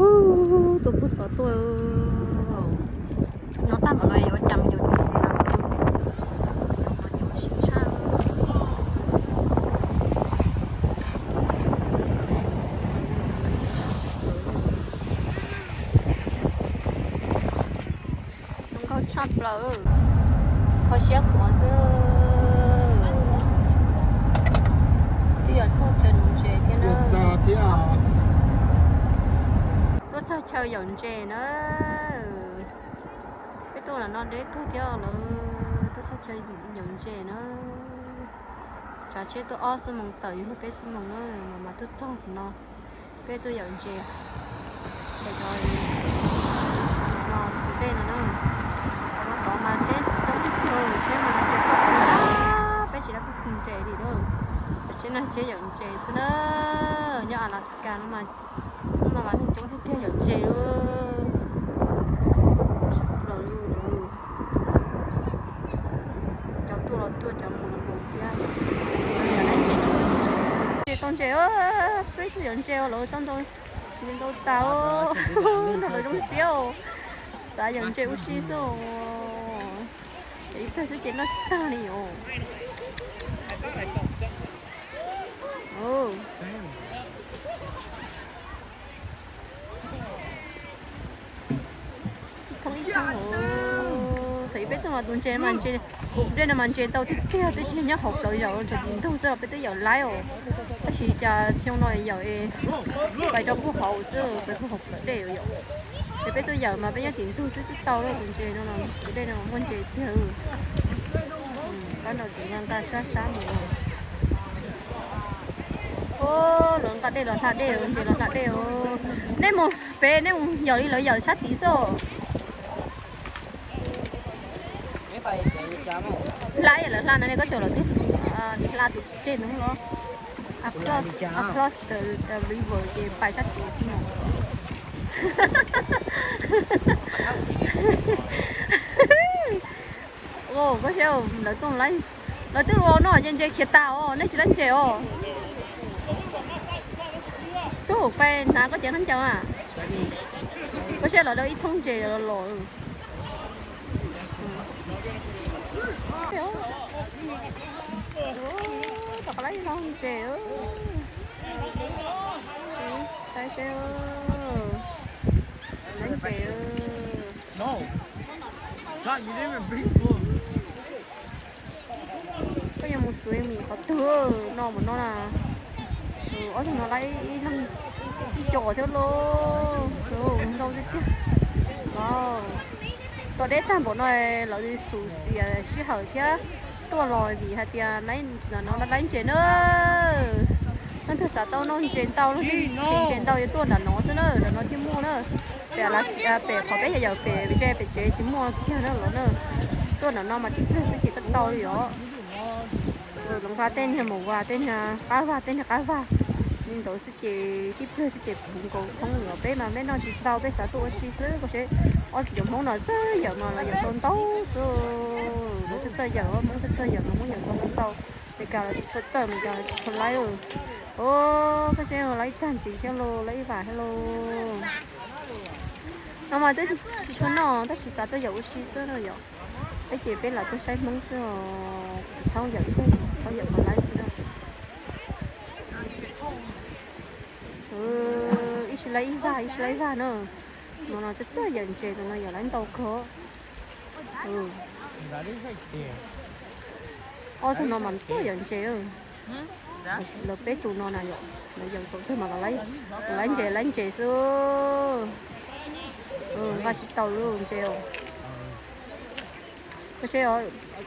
Ub, tuaj puag tod tuaj. No tag npaum no yuav ua cas mus yuav tus ntses no, no nyuaj siab tshaj. Zoo nkauj tshaj plaws, kho siab khuav xwb. Twb yog txog chaw nuv ntses thiab na. Tuaj txog chaw yaum ntses na. Peb tuaj los no deb tuag thiab lawm, tuaj txog chaw yaum ntses na. Tsav tsheb tuaj ob xuab moos tawm, yug lug peb xuab moos na mas mas tuaj txog no. Peb tuaj yaum ntses. Ces cov no tus dej no na, qhov no tod mas tsheb coob tiag tiag, tsheb mas no ces tuaj peb tsis dab tuaj ntses li na. Cov tsheb no tsheb yaum ntses xwb na. Nyob Alaska no mas, no mas vas neeg coob tiag tiag yaum ntses lawm. Sab plaws li. Cov tuaj los tuaj, cov mus los mus thiab. Ntses tau ntses, peb tuaj yaum ntses lawm tau ntau, ntau tas, no lawv zoo siab, xav yaum ntses ua si xwb. Ces ib pliag xwb ces noj tsis tag li os. Thoob ib thoob, thaum ub peb tuaj mas tus ntses mas ntses, tus dej no mas ntses ntau tiag tiag, twb tsis nyob hauv plawv yaum, ntshe tim ntug xwb los peb twb yaum laib os. Tab sis cas xyoo no yaum es pais rau puag hauv xwb, pais puag hauv plawv dej yom. Ces peb tuaj yaum mas peb nyob tim ntug xwb twb tau lawm tus ntses no, tus dej no muaj ntses tiag. Pab no tseem nqa sab sab mus. Lawv nqa dej los hla dej, ntses los hla dej. Nej mus pem nej mus yaum li lawv yaum sab tid xwb. Hla lawv hla no ne, koj xyuas lawv twb hla tus dej ntawd los across the river ces pais sab tid xwb no. Koj saib lawv tuaj, lawv twb ua no ces ntses khiav tas os, nej tsis laib ntses os. Tub, pais hnav koj cev khaub ncaws a. Koj saib lawv dau ib thoob ntses los los. Rov qab laib ib thoob ntses. Saib seb, laib ntses. Koj yuav mus xuav mis qhov twg no mus no na? Ob tug no laib ib co thiab lauj, ntau tiag tiag. Tom deb tag npaum no lawv xum xias sij hawm thiab tuaj los vim hais tias no laib ntses na. Leej twg xav tau noj ntses ntau, leej twg ntses ntau yuav tuaj nram no xwb na, nram no thiaj muaj na. Pem, pem qhov peb yaum pem ze pem tsev tsis muaj kiag na los na. Tuaj nram no mas tib pliag xwb ces tuaj tau li os. Lawv nqa tej niag mus vas, tej niag qab vas, tej niag qab vas li ntawd xwb ces tib pliag xwb ces puv nkaus thoob li os. Peb mas peb noj tsis tau, peb xav tuaj ua si xwb. Koj saib, ob tug cov Hmoob no txawj yaum mas los yaum tau ntau xwb. Lawv txawj txawj yaum, Hmoob txawj txawj yaum mas Hmoob yaum tau ntau. Meskas lawv tsis tshua txawj, Meskas lawv tsis tshua laib lauj. Koj saib, laib ib tag ntxiv thiab lauj, laib ib vas thiab lauj. No mas twb tsis tshua noj tab sis xav tuaj yaum ua si xwb no yom. Peb ces peb lam tuaj saib Hmoob xwb os, thaub yaum ib tug, thaub yaum mas laib xwb na. Ib sij laib ib vag, ib sij laib ib vag na. No no txawj txawj yaum ntses, tus no yaum laib ntau kawg. Ob tug no mas txawj yaum ntses. Lawv peb tus no na yom, lawv yaum tau tug mas laib ntses, laib ntses xwb. Nqa tsis tau lub ntses os. Koj saib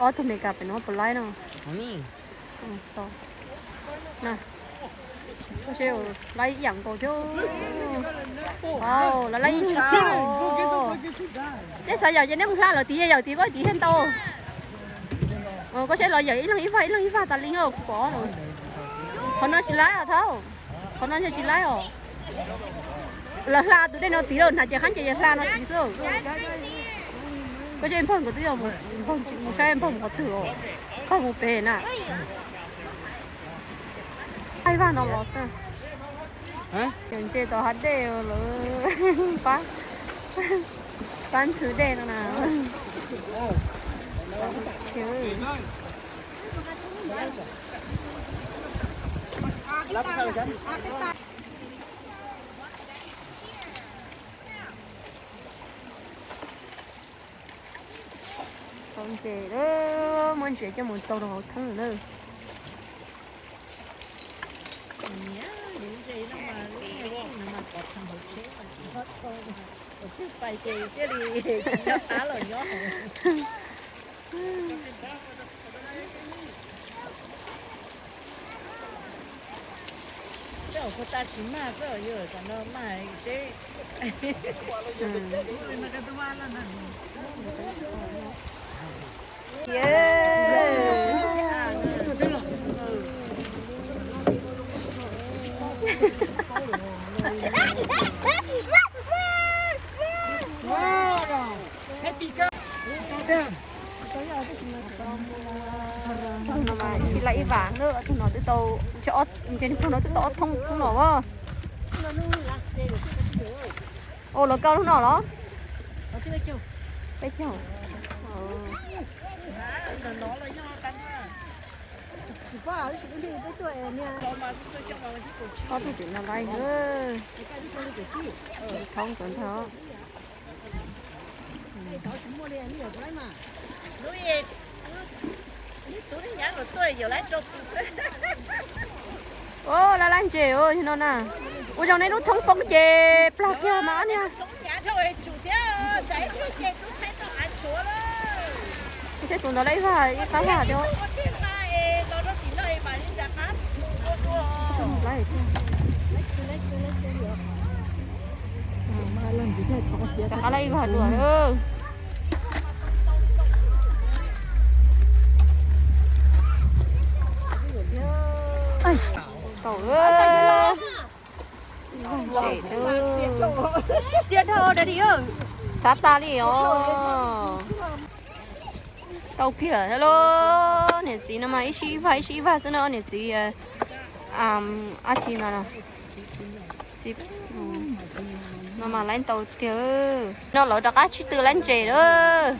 ob tug Meskas pem no puas laib no. Koj saib, laib ib yam nkaus thiab. Lawv laib ib yam nkaus. Nej xav yaum ces nej mus hla lawv tid, yaum tid koj tid thiaj ntau. Koj saib lawv yaum ib leeg ib vag, ib leeg ib vag tas li os, kuv pom. Qhov no tsis laib os thaub, qhov no tsis laib os. Lawv hla tus dej no tid lawm, hnav cev khaub ncaws hla no tid xwb. Koj saib npawg nkawd twb yog mus saib npawg mus qhov twg os, npawg mus pem na. Ib vag no los xwb. Yaum ntses tom hav dej lawm. Pab, pab ntxhw dej no na. Tau ntses lawm, muab ntses coj mus tau rau hauv thoob lawm. Pais ces thiaj li tsis nyob qab los nyob. Tej zaum puag ta tsis mag xwb, yog tam no mag seb. Tus no mas ib lab ib vam na, tus no twb tau, ntshe nws pog no twb tau ob thoob no as. Ua los koj lub no los? Peb caug. Ob tug tim no laiv, thoob ntawd ntag. Lab lab ntses no na. Ua zoo nej lub thoob poob ces plag kiag mas ob niag. Thiab tus ntawd lab ib vag, ib qab vag thiab. Rov qab lab ib vag dua. Tau, txias dhau da di, xav tas li os. Tau kiag lawm, niam txiv no mas ib sij ib vag ib sij ib vag xwb no, niam txiv dab tsi no. No mas laiv ntau tiag. No lawv rov qab sib tw lab ntses lawm.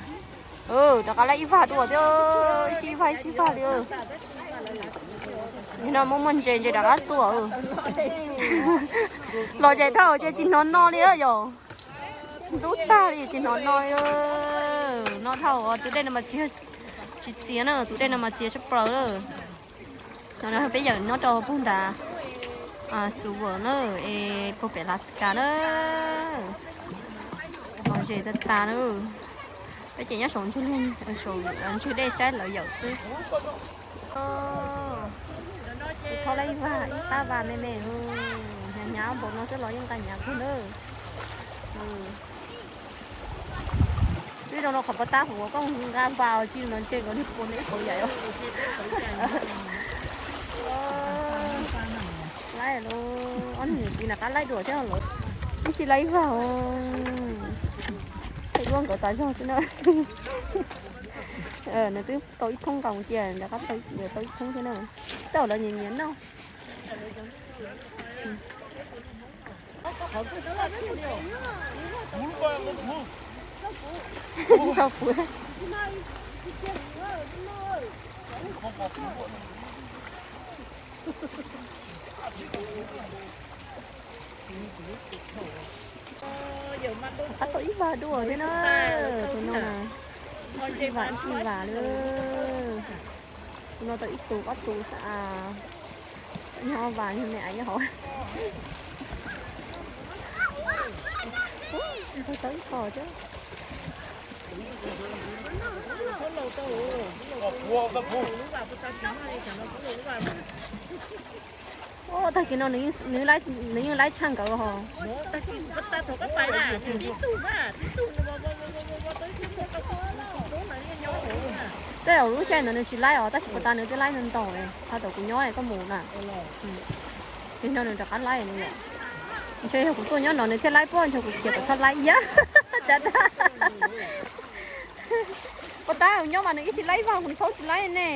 Rov qab lab ib vag dua thiab, ib sij ib vag ib sij ib vag li. No muaj muaj ntses ntses rov qab tuaj. Los tsev dhau ces tsis hnov no li yom. Ntub tag li tsis hnov no li. No dhau, tus dej no mas txias, tsis txias na, tus dej no mas txias tshaj plaws lawm. No peb yawm nyob rau puag nram Suva na, es puag pem Alaska na. Los ze tag tag na. Peb ces nyob saum ntug, saum ntug dej saib lawv yawm xwb. Thaub lab ib vag, ib qab vag me me, hnyav hnyav npaum no xwb los yeej nqa hnyav kawg na. Twb zoo rau qhov pov tab hauv koj nqa vag tsis no ntshe nkawd niag pua ntawd ib qhov yaim os. Laib, ob niag niam txiv nram qab laib dua thiab lawm. Ib sij laib ib vag os. Thaij duab nkawd tas zog xwb na. Nws twb tau ib thoob nqaus cia, nws rov qab tau ib thoob thiab na. Tej zaum lawv nyiam nyiam noj. Qab tau ib vag dua thiab na, tus no na. Ib sij vam ib sij vam li. Tus no tau ib tus ob tus xwb. Nyob vas me me aiv nyob hauv. Tau ib qho thiab. Tag kis no nws yeej laib tshaj nkawd hos. Tej zaum lub caij ntawd nws tsis laib os, tab sis puag ta nws twb laib ntau ntau, thaum kuv nyob koj mus na. Ces no nws rov qab laib no yom. Ntshe yog kuv tuaj nyob no nws thiaj laib pob, ntshe kuv khiav kom txhob laib ib yam. Tsav dag. Puag ta kuv nyob mas nws ib sij laib ib vag, kuv thaub tsis laib ne.